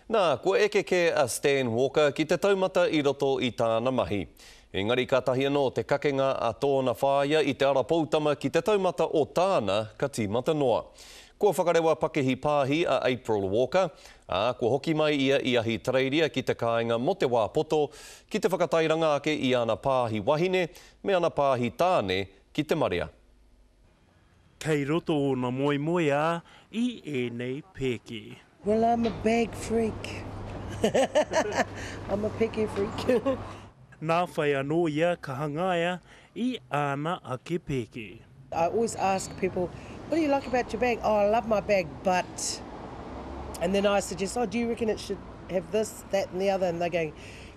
Nā, kua eke kē a Stan Walker ki te taumata i roto i tāna mahi. Engari kātahi anō te kakenga a tōna whāia i te ara poutama ki te taumata o tāna ka tīmata noa. Kua whakarewa pakihi pāhi a April Walker, ā, kua hoki mai ia i Ahitereiria ki te kāinga mō te wā poto ki te whakatairanga ake i ana pāhi wahine me ana pāhi tāne ki te marea. Kei roto ōna moemoeā i ēnei pēke. Well I'm a bag freak I'm a peke freak. Nā whai anō ia ka hangaia i āna ake pēke. I always ask people, what do you like about your bag? Oh I love my bag but and then I suggest, oh do you reckon it should have this, that and the other and they're going,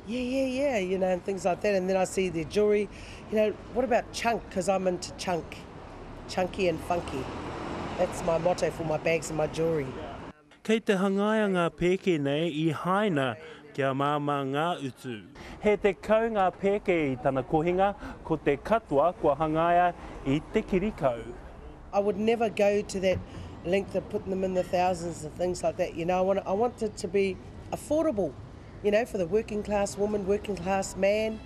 yeah, yeah, yeah, you know, and things like that and then I see their jewelry, you know, what about chunk, because I'm into chunk. Chunky and funky. That's my motto for my bags and my jewellery. Kei te hangaia ngā pēke nei i Haina kia māmā ngā utu. He 10 ngā pēke i tana kohinga, ko te katoa kua hangaia i te kirikau. I would never go to that length of putting them in the thousands and things like that, you know, I want, I want it to be affordable. You know, for the working class woman, working class man.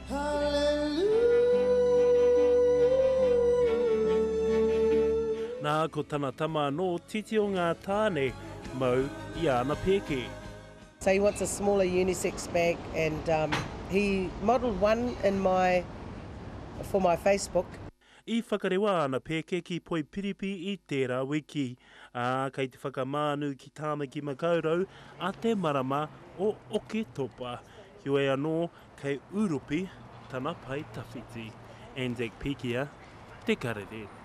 Nā, ko tana tama anō, titi o ngā tāne, mau i āna pēke. So he wants a smaller unisex bag and um, he modelled one in my, for my Facebook. I whakarewa āna pēke ki Poipiripi i tērā wiki, ā, kei te whakamānu ki Tāmaki Makaurau a te marama o Oketopa. Heoi anō, kei Ūropi tana pae tawhiti. Anzac Pikia, Te Karere.